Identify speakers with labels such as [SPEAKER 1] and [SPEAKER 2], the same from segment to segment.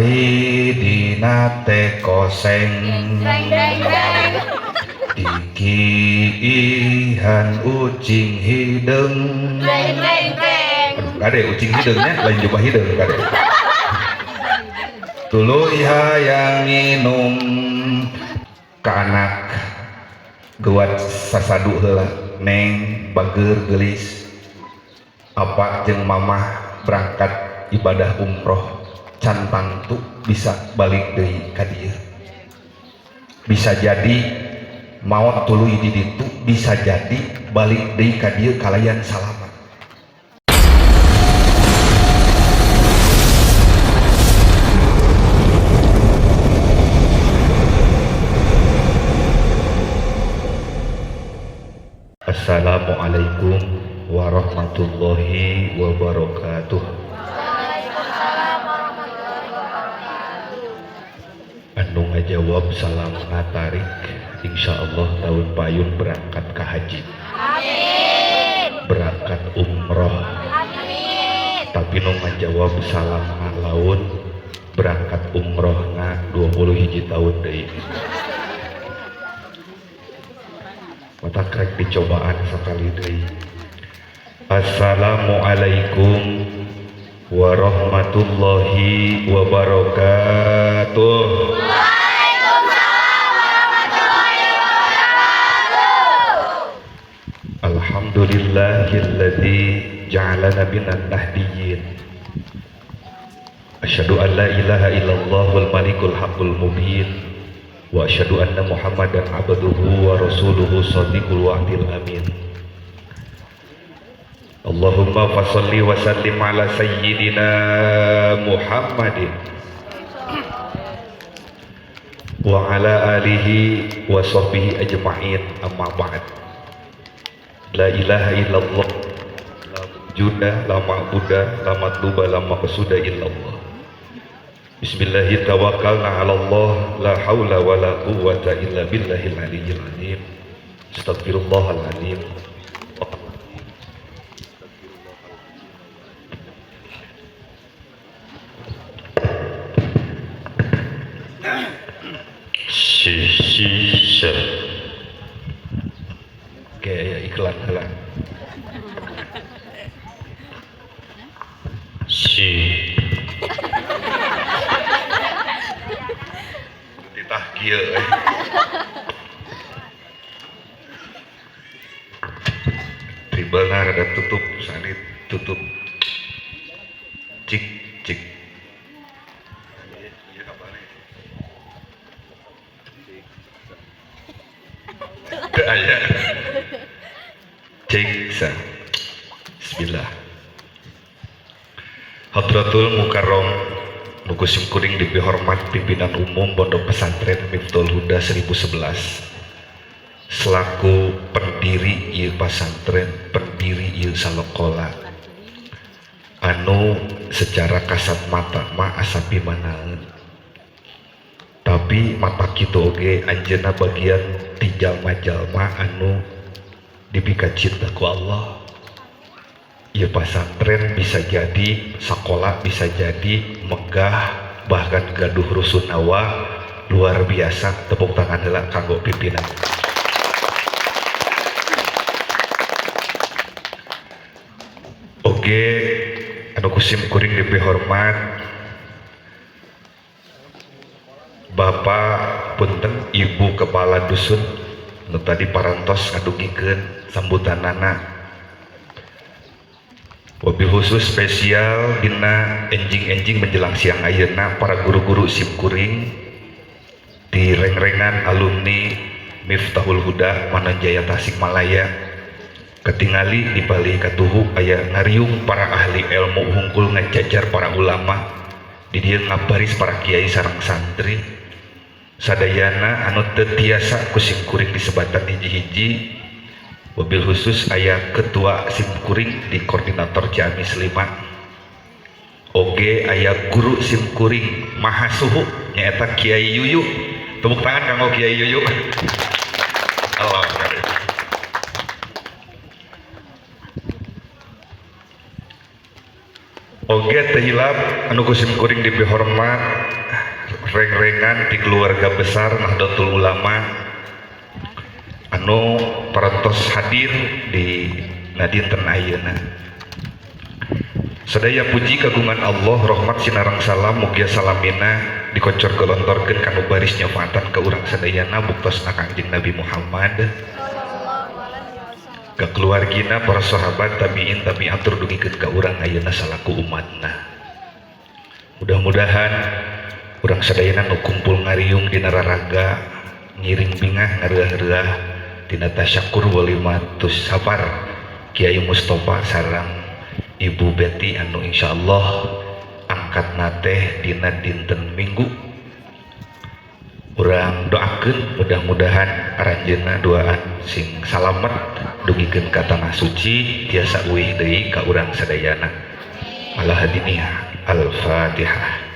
[SPEAKER 1] Cai dina teko seng dikiihan ucing hideung. Aduh, kade ucing hideungnya lain jubah hideung kade. Tuluy hayang nginum ka anak geuwat sasadu heula neng bageur geulis apa jeung mamah berangkat ibadah umroh can tangtu bisa balik deui ka dieu. Bisa jadi maot tuluy di ditu, bisa jadi balik deui ka dieu kalayan salamat. Assalamualaikum warahmatullahi wabarakatuh. Anu ngajawab salam tarik, insyaallah tahun payun berangkat ke haji. Amin. Berangkat umroh. Amin. Tapi nu ngajawab salam laun berangkat umrohna 21 tahun deui. Mata krek dicobaan sekali deui. Assalamualaikum warahmatullahi wabarakatuh.
[SPEAKER 2] Waalaikumsalam warahmatullahi wabarakatuh.
[SPEAKER 1] Alhamdulillahilladzi ja'alana minan nahdiyyin. Asyhadu an la ilaha illallahul malikul haqqul mubin. Wa asyhadu anna Muhammadan abduhu wa rasuluhu shadiqul wa'dil amin. Allahumma fasholli wa sallim ala sayyidina Muhammadin wa ala alihi wa sahbihi ajma'in, amma ba'd. La ilaha illallah, la juda, la ma'buda, la matluba, la maqsuda illallah. Bismillahi tawakkalna ala Allah, la haula wa la quwwata illa billahil aliyyil azim. Astagfirullahal azim. Si. Kayak iklan lah. Si. Titah kieu euy. Tribelna rada tutup, sanit tutup. Cik cik. Teu aya. Cik sa. Bismillah. Hadratul Mukarram nu sim kuring dipihormat pimpinan umum Pondok Pesantren Miftahul Huda 1011 selaku pendiri ieu pasantren, pendiri ieu salokola anu secara kasat mata mah asa pimanaeun, tapi mata kitu oge anjeunna bagian ti jalma-jalma anu dipika cinta ku Allah. Ieu pasantren bisa jadi sekolah, bisa jadi megah, bahkan gaduh rusunawa luar biasa. Tepuk tangan heula kanggo pimpinan. Oke, anu kusim kuring dipihormat Bapak punten Ibu Kepala Dusun nu tadi parantos ngadugikeun sambutanana. Wabil khusus spesial dina enjing-enjing menjelang siang ayeuna para guru-guru simkuring di rengrengan alumni Miftahul Huda Manonjaya Tasikmalaya. Ketingali di balik katuhu aya ngariung para ahli ilmu hungkul ngajajar para ulama di dieu ngabaris para kiai sareng santri sadayana anu teu tiasa ku simkuring disebatan hiji-hiji. Wabil khusus aya ketua simkuring di koordinator Ciamis 5, oge aya guru simkuring maha suhu nyaeta Kiai Yuyu. Tepuk tangan kanggo Kiai Yuyu. Allah. Oge Oge teu hilap anu ku sim kuring dipihormat reng-rengan di keluarga besar Nahdlatul Ulama anu parantos hadir di dinten ayeuna. Sadaya puji kagungan Allah, rahmat sinareng salam mugia salamina dikocor gelontorkeun kanu baris nyafaatan ka urang sadayana buktosna Kangjeng Nabi Muhammad, ka keluargina, para sahabat, tabiin, tabiat tur dugikeun ka urang ayeuna salaku umatna. Mudah-mudahan urang sadayana nu kumpul ngariung dina raraga ngiring bingah ngareureuh dina tasyakur walimatus safar Kiai Mustofa sareng Ibu Betty anu insyaallah angkatna teh dina dinten Minggu. Urang doakeun mudah-mudahan aranjeunna duaan sing salamet dugikeun ka tanah suci tiasa uih deui ka urang sadayana. Ala hadiniah. Al-Fatihah.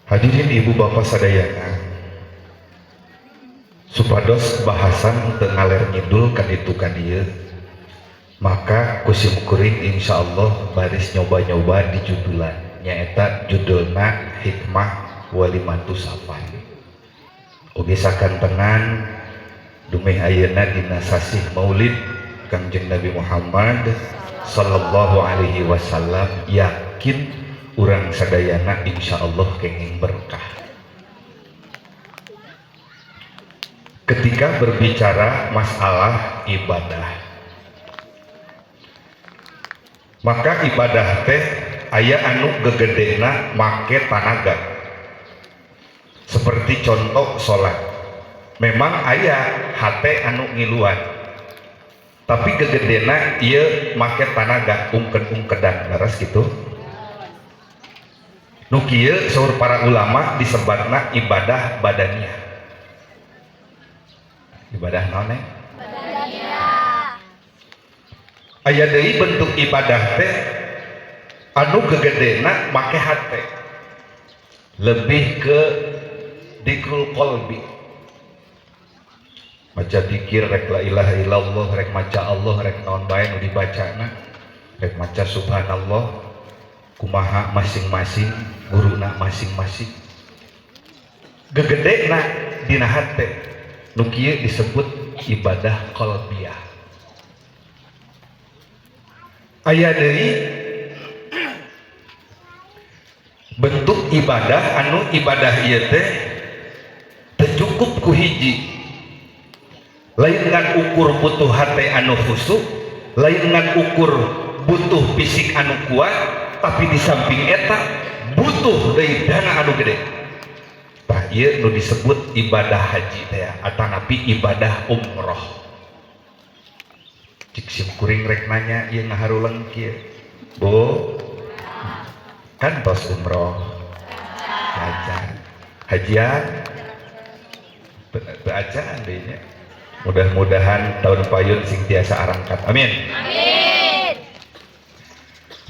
[SPEAKER 1] Hadirin ibu bapak sadayana, supados bahasan teu ngaler ngidul ka ditu ka dieu, maka ku sim kuring insyaallah baris nyoba-nyoba di judulan nyaeta judulna Hikmah Walimatu Safar. Oge sakantenan dumeh ayeuna dina sasih Maulid Kangjeng Nabi Muhammad sallallahu alaihi wasallam, yakin urang sadayana insyaallah kenging berkah. Ketika berbicara masalah ibadah, maka ibadah teh aya anu gegedena make tanaga. Seperti contoh sholat, memang aya hate anu ngiluan, tapi gegedena ieu make tanaga ungked-ungkedan, leres gitu. Nu kieu saur para ulama disebatna ibadah badaniah. Ibadah naon eh?
[SPEAKER 2] Badaniah.
[SPEAKER 1] Aya deui bentuk ibadah teh anu gegedena make hate, lebih ke dikrul qalbi. Maca dikir rek la ilaha illallah, rek maca Allah, rek naon bae nu dibacana, rek maca subhanallah, kumaha masing-masing guruna masing-masing, gegedena dina hate. Nu kieu disebut ibadah qalbiyah. Aya deui bentuk ibadah anu ibadah ieu teh teu cukup ku hiji, lain ngan ukur butuh hate anu khusyuk, lain ngan ukur butuh fisik anu kuat, tapi di samping eta butuh deui dana anu gede. Tah ieu nu disebut ibadah haji teh atanapi ibadah umroh. Cik sim kuring rek nanya ieu ngaharuleng kieu. Bu, kan tos umroh. Acan. Hajian teu acan deui nya. Mudah-mudahan tahun payun sing tiasa arangkat. Amin.
[SPEAKER 2] Amin.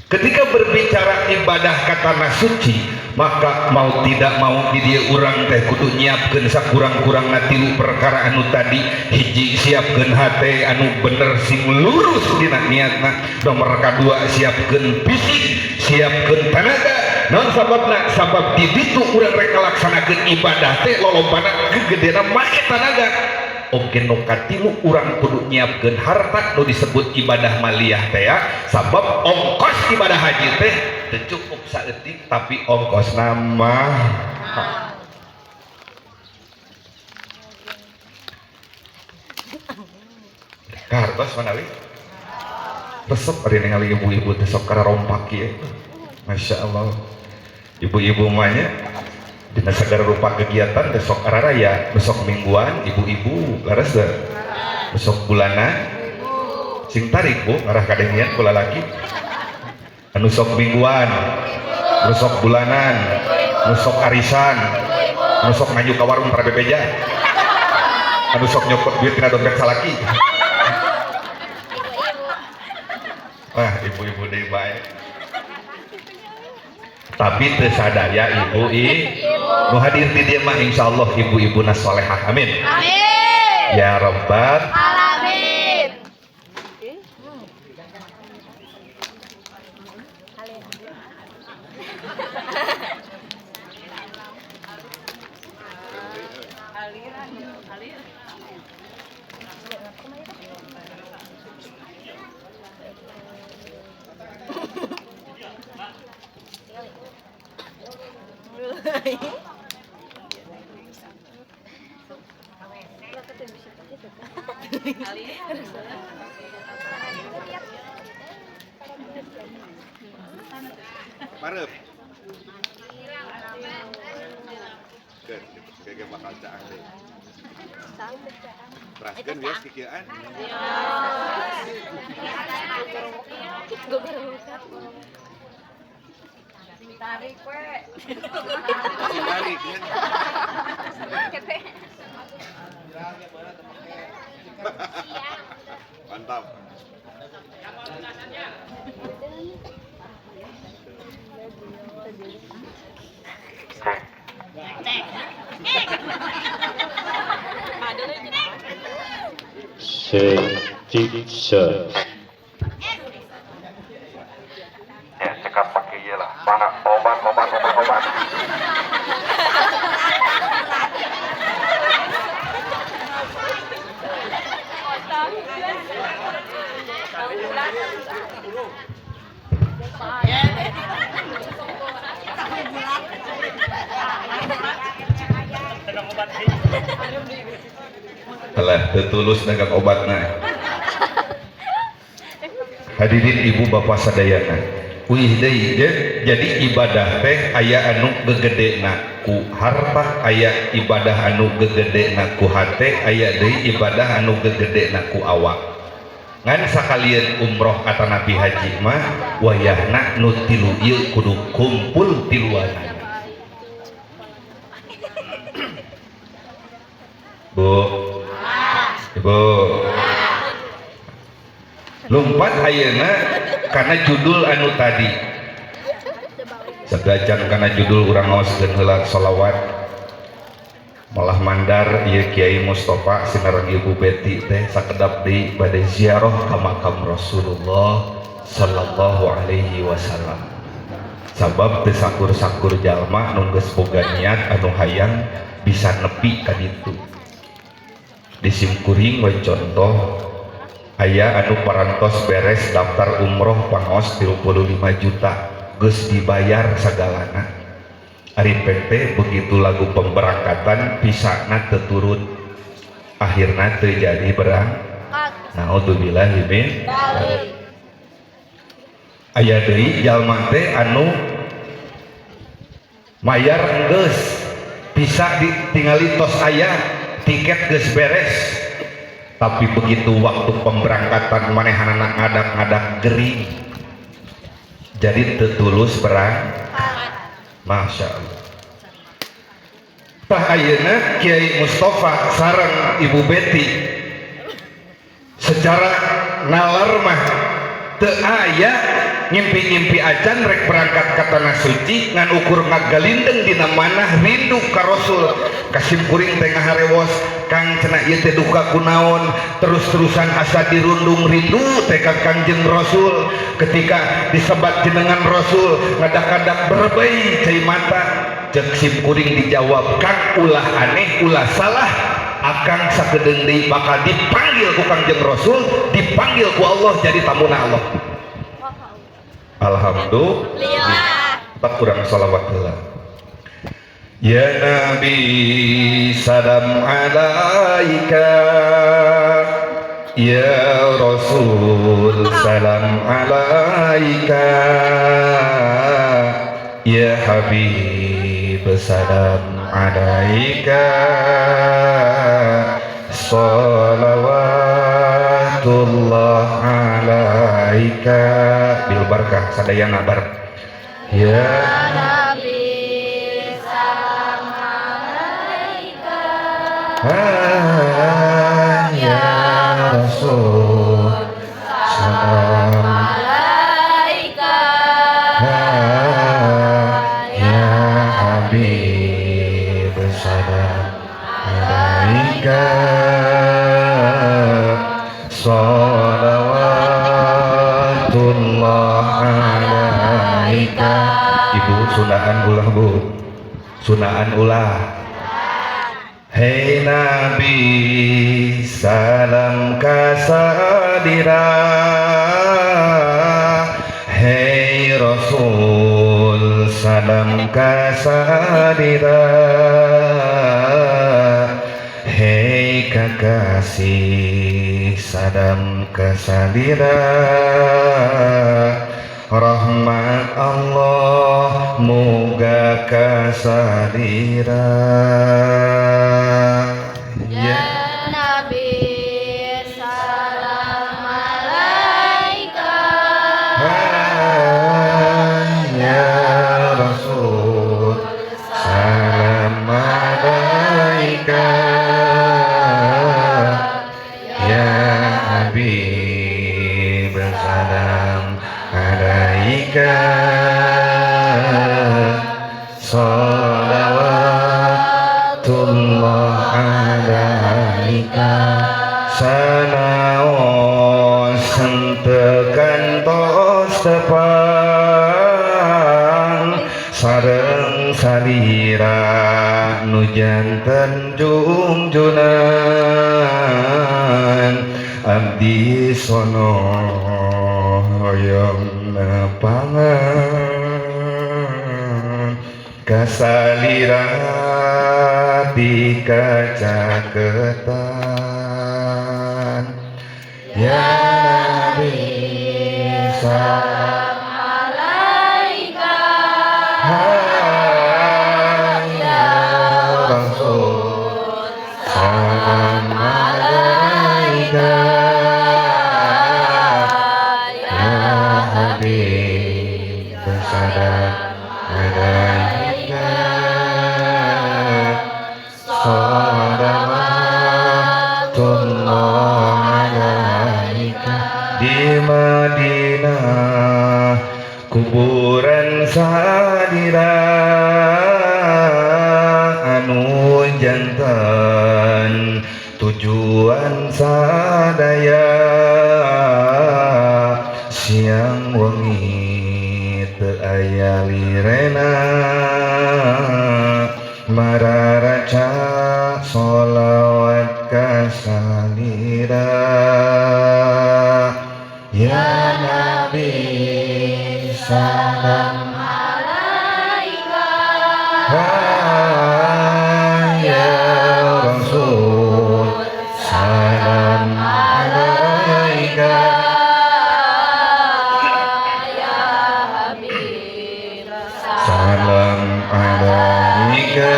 [SPEAKER 1] Ketika berbicara ibadah ka tanah suci, maka mau tidak mau di dieu urang teh kudu nyiapkeun sakurang-kurangna tilu perkara anu tadi. Hiji, siapkeun hate anu bener sing lurus dina niatna. Nomor kadua, siapkeun fisik, siapkeun tanaga. Naon sababna? Sabab di ditu urang rek ngalaksanakeun ibadah teh lolobana gegedena make tanaga. Oge nu katilu, urang kudu nyiapkeun harta nu disebut ibadah maliyah teh ya, sabab ongkos ibadah haji teh teu cukup saeutik tapi ongkosna mah. Kahartos manawi resep ari ningali ibu-ibu teh sok kararompak ieu. Masya Allah, ibu-ibu mah nya dina sagala rupa kegiatan besok raya, besok mingguan ibu-ibu leres teu? Besok bulanan sing tarik bu ngarah kadengian ku lalaki anu sok mingguan, nu sok bulanan, nu sok arisan, nu sok nganyu ka warung tara bebeja, anu sok nyokot duit tina dompet salaki, Wah, ibu-ibu deui bae. Tapi teu sadaya ibu nu hadir di dieu mah insyaallah ibu-ibuna solehah. Amin.
[SPEAKER 2] Amin.
[SPEAKER 1] Ya rabbal
[SPEAKER 2] alamin.
[SPEAKER 3] Mareup. Kayak bakal caang deh. Teraskeun bias kikieuan.
[SPEAKER 2] Tarik we.
[SPEAKER 3] Tarik ya. Mantap.
[SPEAKER 1] Ya, cekap pakai ieu lah. Mana obat obat obat obat. Alah, teu tulus dagang obatna. Hadirin ibu bapak sadayana. Wih deui, jadi ibadah teh aya anu gegedena ku harta, aya ibadah anu gegedena ku hate, aya deui ibadah anu gegedena ku awak. Ngan sakalian umroh atanapi haji mah wayahna nu tilu ieu kudu kumpul tiluanana. Bu, ibu, lumpat ayeuna karena judul anu tadi. Sagacan karena judul urang ngaoskeun heula sholawat. Malah mandar ieu Kiai Mustafa sinareng Ibu Beti teh sakedap deui bade ziarah ka makam Rasulullah sallallahu alaihi wasallam. Sabab teu sakur-sakur jalma nu geus boga niat anu hayang bisa nepi ka ditu. Disimkuring we contoh aya anu parantos beres daftar umroh pangaos 35 juta geus dibayar sagalana. Ari PP begitu lagu pemberangkatan pisana teu turut, akhirna teu jadi berang. Naudzubillahi min dzalik. Aya deui jalma teh anu mayar geus bisa ditingali tos aya tiket geus beres, tapi begitu waktu pemberangkatan manehanana ngadak-ngadak gering, jadi teu tulus berang. Masya Allah. Tah ayeuna Kiai Mustafa sareng Ibu Beti secara nalar mah teu aya ngimpi-ngimpi acan rek berangkat ka tanah suci ngan ukur ngagalindeng dina manah rindu ka Rasul. Kasim kuring teh ngaharewos Kang cenah ieu teh duka kunaon terus-terusan asa dirundung rindu teh ka Kangjeng Rasul. Ketika disebat jenengan Rasul ngadak-ngadak berbei cai mata, cek sim kuring dijawab Kang ulah aneh ulah salah, akang sakedeung deui bakal dipanggil ku Kangjeng Rasul, dipanggil ku Allah jadi tamuna Allah. Alhamdulillah. Tak kurang salawat heula. Ya Nabi salam alaika, ya Rasul salam alaika, ya Habib salam alaika, salawatullah alaika bil barkah sadayana bar. Ya
[SPEAKER 2] Nabi salam alaika,
[SPEAKER 1] ya Rasul salam Alaika. Ibu, Sundaan ulah, Bu, Sundaan ulah. Hei Nabi, salam kasalira. Hei Rasul, salam kasalira. Hei kakasih, salam kasalira. Rahmat Allah muga kasalira.
[SPEAKER 2] Ya Nabi, salam alaika.
[SPEAKER 1] Hai ya Rasul, salam alaika. Ya Habib, salam alaika. Salawatullah alaika. Sanaos henteu kantos tepang sareng salira nu janten jungjunan. Abdi sono hoyong nepangan kasalira di kacaketan. Ya Nabi, salam
[SPEAKER 2] alaika.
[SPEAKER 1] Hai ya Rasul, salam alaika. Ya Habib, salam alaika. Salawatullah alaika. Di Madinah kuburan salira anu janten tujuan sadaya. Siang wengi teu aya lirena mararaca sholawat kasalira. Ya Nabi, salam
[SPEAKER 2] alaika.
[SPEAKER 1] Hai ya Rasul, salam alaika.
[SPEAKER 2] Ya Habib,
[SPEAKER 1] salam alaika.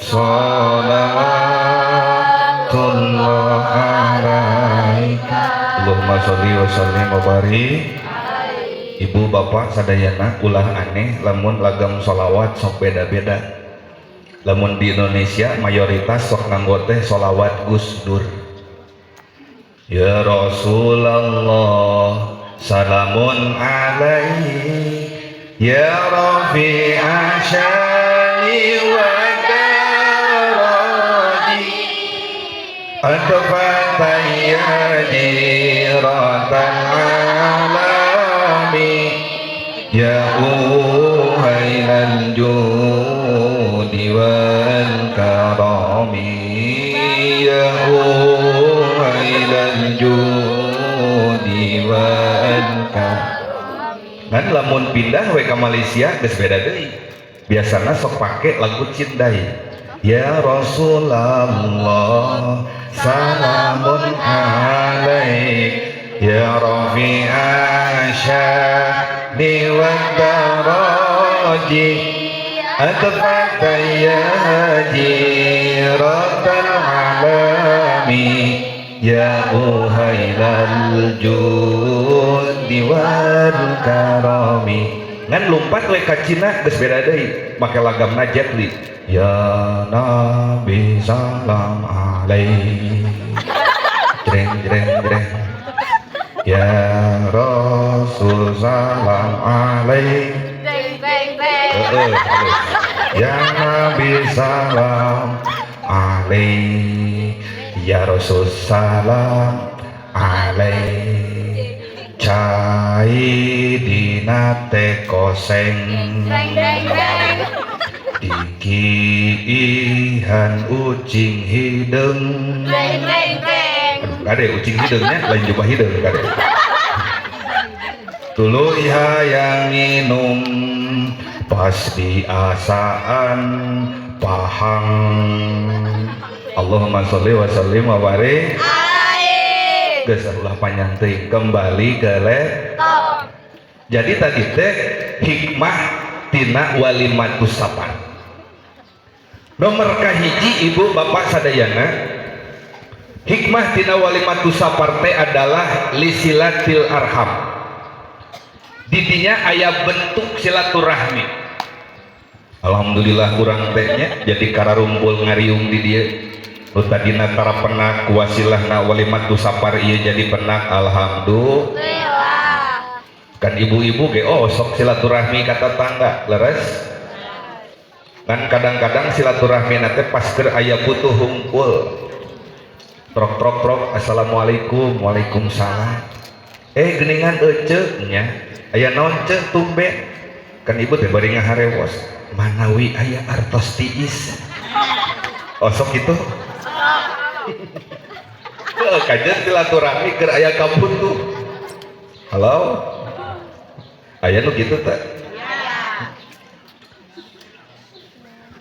[SPEAKER 1] Salawatullah alaika. Allahumma sholli wa sallim wa barik. Ibu bapak sadayana, ulah aneh lamun lagam sholawat sok beda-beda. Lamun di Indonesia mayoritas sok nganggo teh sholawat Gus Dur. Ya Rasulullah, salamun alaik. Ya Rafi asyani wa daraji. Atfataya jiratan alami. Ya uhailal judi wal karami. Ya uhailal judi wal karami. Kan lamun pindah we ka Malaysia geus beda deui. Biasana sok pake lagu Cindai. Ya Rasulullah, salamun alaik. Ya Rafi asyani wa daraji. Atfataya jiratan alami. Ya uhailal judi wal karami. Ngan lumpat we ka Cina geus beda deui, make lagamna Jet Li. Ya Nabi, salam alaik. Jreng jreng jreng. Ya Rasul, salam alaik.
[SPEAKER 2] Beng beng beng.
[SPEAKER 1] Ya Nabi, salam alaik. Ya Rasul, salam alaik. Cai dina teh koseng dikiihan ucing hideung. Aduh kade ucing hideungnya lain jubah hideung kade. Tuluy hayang nginum pas diasaan pahang. Allahumma sholli wa sallim wa barik alaihi. Geus ulah panjang teuing, kembali ke laptop. Jadi tadi teh hikmah tina walimatus safar. Nomor kahiji ibu bapak sadayana, hikmah tina walimatus safar teh adalah lisilatil arham. Didinya aya bentuk silaturahmi. Alhamdulillah kurang teh nya jadi kararumpul ngariung di dieu. Nu tadina tara penak wasilahna walimatus safar ieu jadi penak, alhamdulillah. Kan ibu-ibu ge oh sok silaturahmi ka tetangga, leres? Kan kadang-kadang silaturahmi na teh pas keur aya butuh hungkul. Trok trok trok, assalamualaikum, waalaikumsalam. Geuningan eceu nya. Aya naon ceu tumben? Kan ibu teh bari ngaharewos. Manawi aya artos tiis. Oh sok kitu. Heuh, kajeun silaturahmi keur aya kabutuh. Halo? Aya nu kitu teh?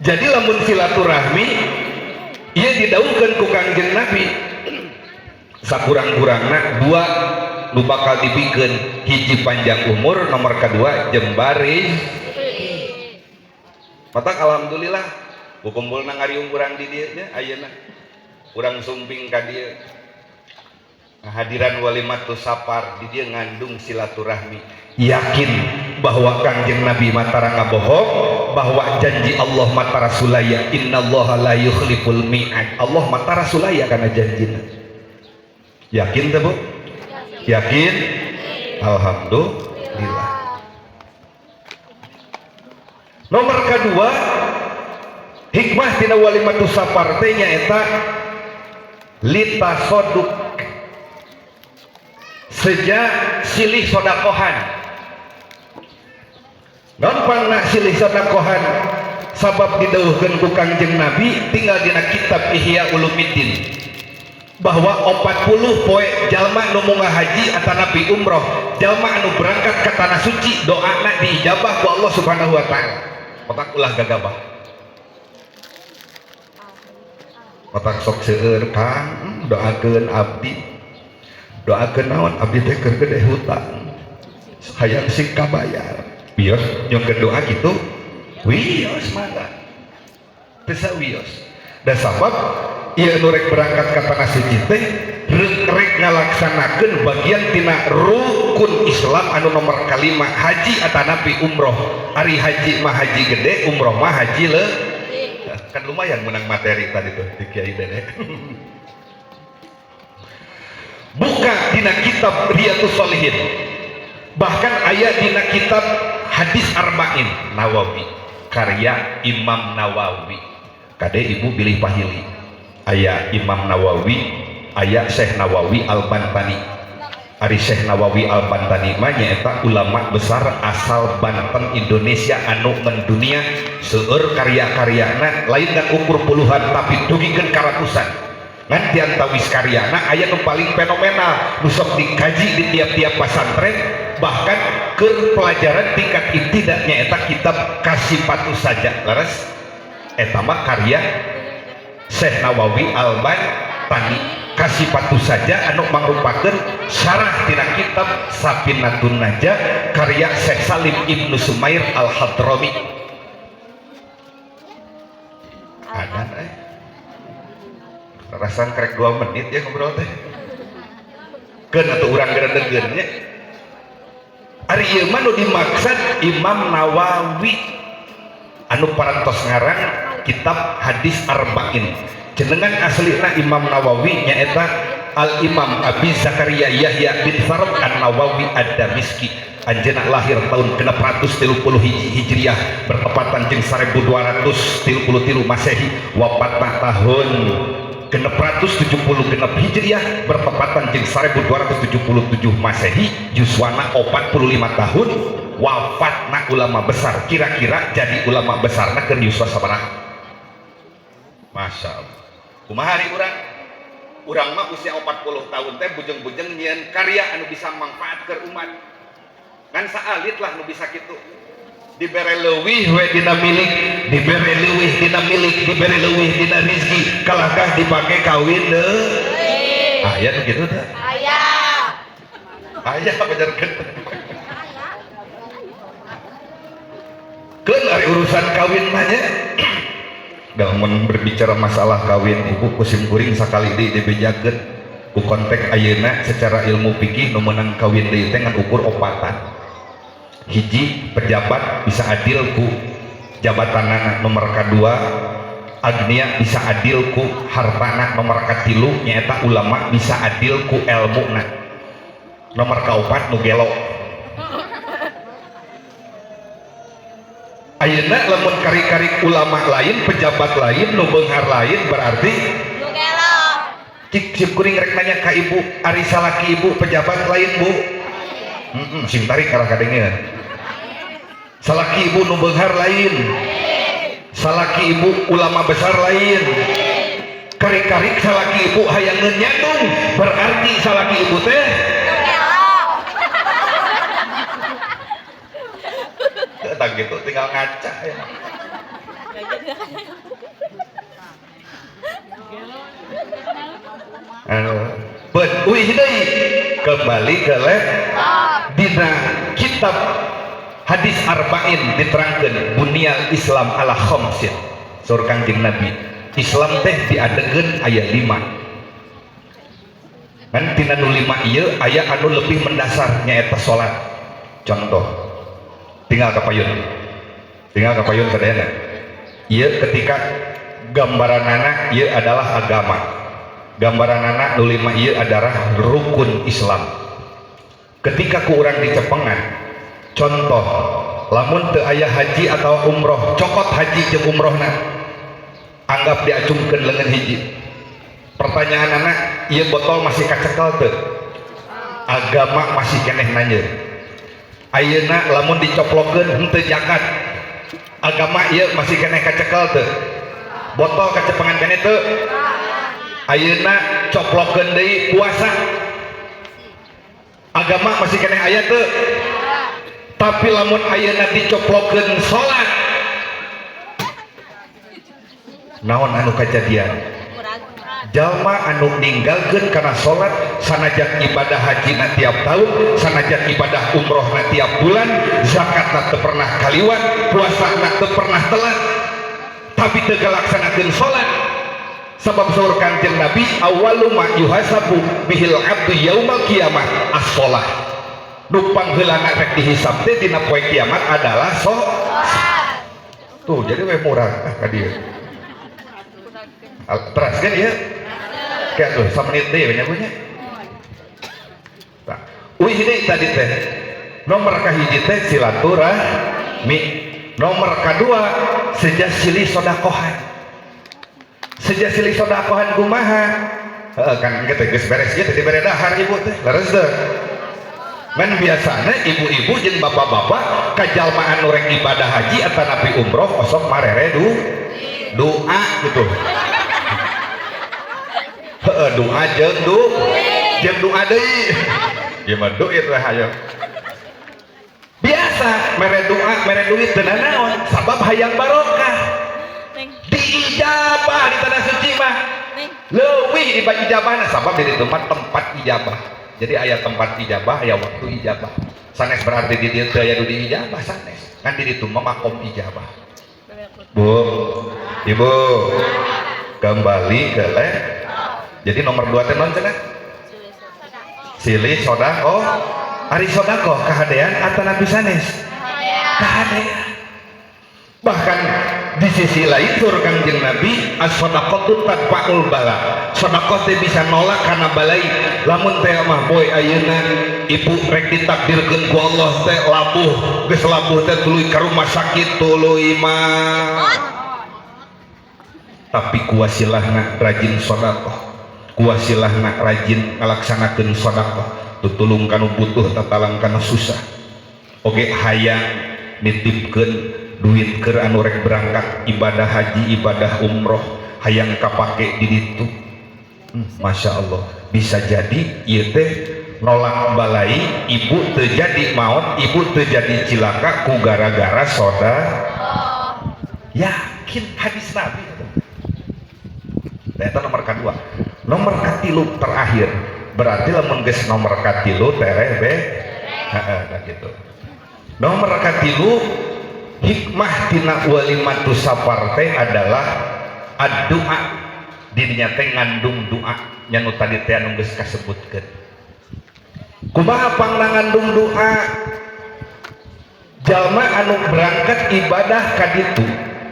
[SPEAKER 1] Jadi lamun silaturahmi ieu didauhkeun ku Kangjeng Nabi sakurang-kurangna dua nu bakal dibikeun, hiji panjang umur, nomor kedua jembar rezeki. Matak alhamdulillah kukumpulna ngariung urang di dieu nya ayeuna. Urang sumping ka dieu. Kehadiran walimatus safar di dieu ngandung silaturahmi. Yakin bahwa Kangjeng Nabi matara ngabohong, bahwa janji Allah matara sulaya, innallaha la yukhliful mi'ad. Allah matara sulaya kana janjina. Yakin teh Bu? Yakin? Alhamdulillah. Nomor kedua, hikmah tina walimatus safar teh nyaeta litasoduk, sejak silih sodakohan. Non pangna silih sodakohan sabab didawuhkeun ku Kangjeng Nabi tinggal dina kitab Ihya Ulumuddin bahwa 40 poe jalma nu munggah haji atanapi umroh, jalma anu berangkat ke tanah suci doana diijabah ku Allah Subhanahu wa taala. Otak ulah gagabah. Otak sok seueur Kang, doakeun abdi. Doakeun naon abdi teh keur gede hutang. Hayang sing kabayar. Wios nyongkeun doa kitu. Wios mangga. Teu sawios. Da sabab ieu nu rek berangkat ka tanah suci teh rek ngalaksanakeun bagian tina rukun Islam anu nomor kalima, haji atanapi umroh. Ari haji mah haji gede, umroh mah haji le. Kan lumayan menang materi tadi tuh di Kiai Dede. Buka dina kitab Riyadhus Shalihin, bahkan aya dina kitab Hadis Arba'in Nawawi karya Imam Nawawi. Kade ibu bilih pahili, aya Imam Nawawi, aya Syekh Nawawi Al-Bantani. Ari Syekh Nawawi Al-Bantani mah nyaeta ulama besar asal Banten Indonesia anu mendunia, seueur karya-karyana lain ngan ukur puluhan tapi dugikeun ka ratusan. Ngan diantawis karyana aya nu paling fenomenal nu sok dikaji di tiap-tiap pasantren, bahkan keur pelajaran tingkat ibtidak nyaeta kitab Kasifatus Saja. Leres? Eta mah karya Syekh Nawawi Al-Bantani. Kasifatus Saja anu mangrupakeun syarah tina kitab Safinatun Najah karya Syekh Salim Ibnu Sumair Al-Hadrami. Ada rasan krek 2 menit ya ngobrol teh. Keun atuh urang geredegeun nya. Ari ieu mah nu dimaksud Imam Nawawi anu parantos ngarang kitab Hadis Arba'in. Jenengan aslina Imam Nawawi nyaeta Al Imam Abi Zakaria Yahya bin Farb An-Nawawi Ad-Damiski. Anjeunna lahir tahun 631 Hijriah bertepatan jeung 1233 Masehi, wafatna tahun 676 Hijriah bertepatan jeung 1277 Masehi, yuswana 45 tahun wafatna ulama besar. Kira-kira jadi ulama besarna keur yuswa sabaraha? Masya Allah. Kumaha ari urang? Urang mah usia 40 tahun teh bujeng-bujeng nyieun karya anu bisa manfaat keur umat. Ngan saalit lah nu bisa kitu. Dibere leuwih we dina milik, dibere leuwih dina milik, dibere leuwih dina rizki, kalahkah dipake kawin deui. Aya nu kitu teh?
[SPEAKER 2] Aya.
[SPEAKER 1] Aya pajarkeun. Keun ari urusan kawin mah nya. Mun berbicara masalah kawin ibu kusim kuring sakali deui dibejakeun ku konteks ayeuna secara ilmu fikih nu meunang kawin deui teh ngan ukur opatan. Hiji, pejabat bisa adil ku jabatanana. Nomor kadua, agnia bisa adil ku hartana. Nomor katilu nyaeta ulama bisa adil ku elmuna. Nomor kaopat nu gelo. Ayeuna lamun kari-kari ulama lain, pejabat lain, nu beunghar lain berarti
[SPEAKER 2] nu gelo.
[SPEAKER 1] Cik cik kuring rek nanya ka ibu, ari salaki ibu pejabat lain bu? Sing tarik arah kadengeun. Salaki ibu nu beunghar lain. Salaki ibu ulama besar lain. Kari-kari salaki ibu hayangeun nyandung, berarti salaki ibu teh
[SPEAKER 2] nu gelo.
[SPEAKER 1] Tak gitu tinggal ngaca ya. Bet uih deui kembali ke dina kitab hadis arba'in diterangkeun bunyal Islam ala khamsin. Saur Kangjeng Nabi, Islam teh diadegeun aya 5. Kan tina nu 5 ieu aya anu lebih mendasar nyaeta salat. Contoh, tinggal ka payun. Tinggal ka payun sadayana. Ieu ketika gambaranana ieu adalah agama. Gambaranana nu 5 ieu adalah rukun Islam. Ketika ku urang dicepengan, contoh lamun teu aya haji atau umroh, cokot haji jeung umrohna, anggap diacungkeun leungeun hiji. Pertanyaanana, ieu botol masih kacekel teu? Agama masih keneh nanyeun. Ayeuna lamun dicoplokeun henteu zakat, agama ieu masih keneh kacekel teu? Botol kacepengan keneh teu? Ayeuna coplokeun deui puasa, agama masih keneh aya teu? Tapi lamun ayeuna dicoplokeun salat, naon anu kajadian? Jalma anu ninggalkeun kana salat sanajan ibadah haji na tiap tahun, sanajan ibadah umroh na tiap bulan, zakat na teu pernah kaliwat, puasa na teu pernah telat, tapi teu ngalaksanakeun salat. Sabab saur Kangjeng Nabi, awwalu ma yuhasabu bihil abdu yaumal qiyamah as-shalah. Nu pangheulana rek dihisab teh dina poe kiamat adalah salat. Tuh jadi we murah ka dieu. Teraskeun ieu. Kayak tuh samenit deui we nya bu nya. Tah, uih deui tadi teh. Nomor kahiji teh silaturahmi. Nomor kadua seja silih sodakohan. Seja silih sodakohan kumaha? Heeh kan engke teh geus beres ieu teh dibere dahar ibu teh. Leres teu? Men biasana ibu-ibu jeung bapak-bapak kajalma anu rek ibadah haji atanapi umroh osok marere doa gitu. Heeh doa jeung jeung doa deui. Ieu mah duit lah hayo. Biasa mere doa mere duit teu nanaon sabab hayang barokah. Diijabah di tanah suci mah. Leuwih ijabahna sabab di ditu mah tempat ijabah. Jadi aya tempat ijabah, aya waktu ijabah. Sanes berarti di dieu teu aya nu diijabah sanes. Kan di ditu mah makom ijabah. Bu, Ibu, kembali ke le. Jadi nomor 2 teh naon cenah? Silih sodakoh. Ari sodakoh kahadean atanapi sanes? Kahadean. Bahkan di sisi lain sur Kangjeng Nabi as-shadaqatu tadfa'ul bala. Sedekah teh bisa nolak karena balai. Lamun teh mah boy ayeuna ibu rek ditakdirkeun ku Allah teh labuh, geus labuh teh tuluy ka rumah sakit tuluy mah. Tapi ku wasilahna rajin sedekah, ku wasilahna rajin ngalaksanakeun sedekah, tutulung kanu butuh, tatalang kanu susah. Oge hayang nitipkeun duit keur anu rek berangkat ibadah haji, ibadah umroh, hayang kapake di ditu. Masya Allah, bisa jadi ieu teh nolak balai, ibu terjadi maut, ibu terjadi cilaka ku gara-gara soda. Yakin hadis Nabi itu. Eta nomor kedua. Nomor katilu terakhir, berarti lamun geus nomor katilu tereh be, heeh, nah gitu. Nomor katilu, hikmah tina walimatu safar teh adalah ad-doa. Dirinya teh ngandung doa nya nu tadi teh anu geus kasebutkeun. Kumaha pangna ngandung doa? Jalma anu berangkat ibadah ka ditu,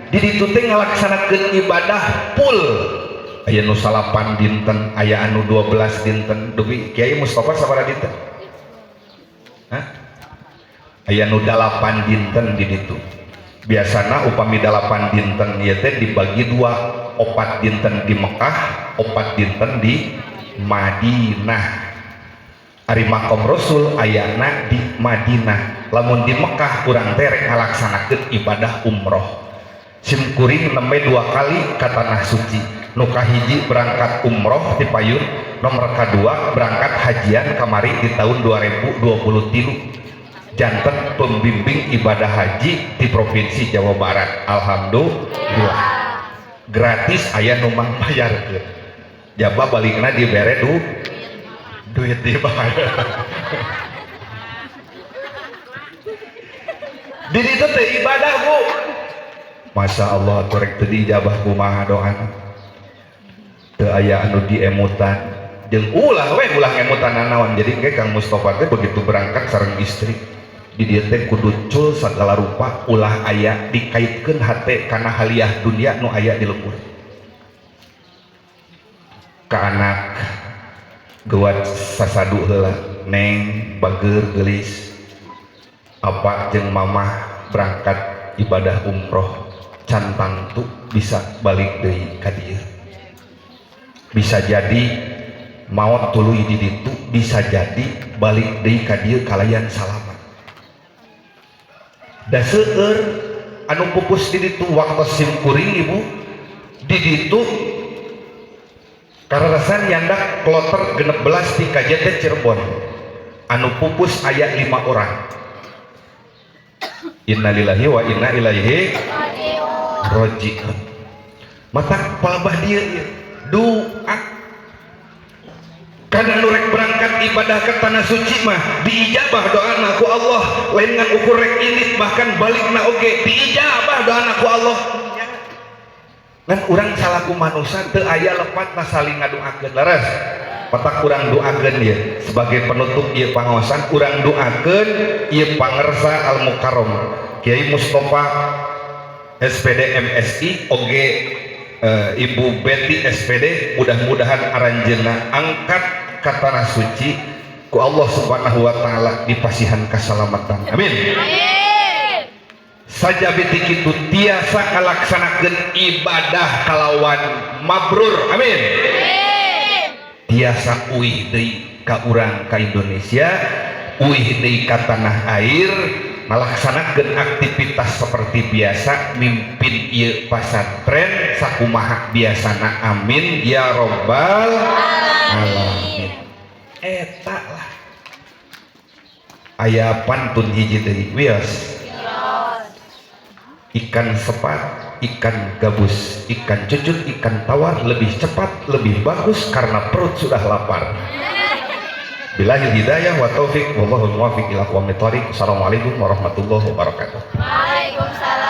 [SPEAKER 1] di ditu teh ngalaksanakeun ibadah full. Aya nu 9 dinten, aya anu 12 dinten. Dugi Kiai Mustafa sabaraha dinten? Hah? Aya nu 8 dinten di ditu. Biasana upami 8 dinten ieu teh dibagi dua, 4 dinten di Mekah, 4 dinten di Madinah. Ari makom Rasul ayana di Madinah. Lamun di Mekah urang teh rek ngalaksanakeun ibadah umroh. Sim kuring nembe 2 kali ka tanah suci. Nu kahiji berangkat umroh ti payun, nomor kadua berangkat hajian kamari di tahun 2023. Janten pembimbing ibadah haji di Provinsi Jawa Barat. Alhamdulillah. Gratis, aya nu mangbayarkeun. Jaba balikna dibere duit dibayar. Di ditu teh ibadah, Bu. Masya Allah, korek teu diijabah kumaha doana. Teu aya anu diemutan. Jeung ulah we ulah ngemutan nanaon. Jadi engke Kang Mustafa teh begitu berangkat sareng istri, di dieu teh kudu cul sagala rupa, ulah aya dikaitkeun hate kana haliah dunia nu aya di lembur. Ka anak geuwat sasadu heula, neng bageur geulis, apa jeung mamah berangkat ibadah umroh, can tangtu bisa balik deui ka dieu. Bisa jadi maot tuluy di ditu, bisa jadi balik deui ka dieu kalayan salamat. Da seueur anu pupus di ditu waktu sim kuring ibu di ditu kararasan nyandak kloter 16 di KJT Cirebon, anu pupus aya 5 orang. Innalillahi wa inna ilaihi raji'un. Mata palebah dieu ieu doa. Kana nu rek berangkat ibadah ke tanah suci mah diijabah doana ku Allah, lain ngan ukur rek indit bahkan balikna oge diijabah doana ku Allah. Ngan urang salaku manusia teu aya lepatna saling ngadoakeun, leres. Petak urang doakeun ieu sebagai penutup ieu pangaosan, urang doakeun ieu pangersa Al Mukarram Kiai Mustafa SPD MSI oge, Ibu Betty SPD, mudah-mudahan aranjeunna angkat ka tanah suci ku Allah Subhanahu wa taala dipasihan kasalamatan. Amin.
[SPEAKER 2] Amin.
[SPEAKER 1] Sajabiti kitu tiasa ngalaksanakeun ibadah kalawan mabrur. Amin.
[SPEAKER 2] Amin.
[SPEAKER 1] Tiasa uih deui ka urang ka Indonesia, uih deui ka tanah air, ngalaksanakeun aktivitas seperti biasa, mimpin ieu pasantren sakumaha biasana. Amin ya robbal alamin. Eta lah aya pantun hiji deui, wios. Ikan sepat, ikan gabus, ikan cucut, ikan tawar lebih cepat, lebih bagus karena perut sudah lapar. Billahi hidayah wa taufik, wallahu muwaffiq ila aqwamit thoriq. Assalamualaikum warahmatullahi wabarakatuh.
[SPEAKER 2] Waalaikumsalam.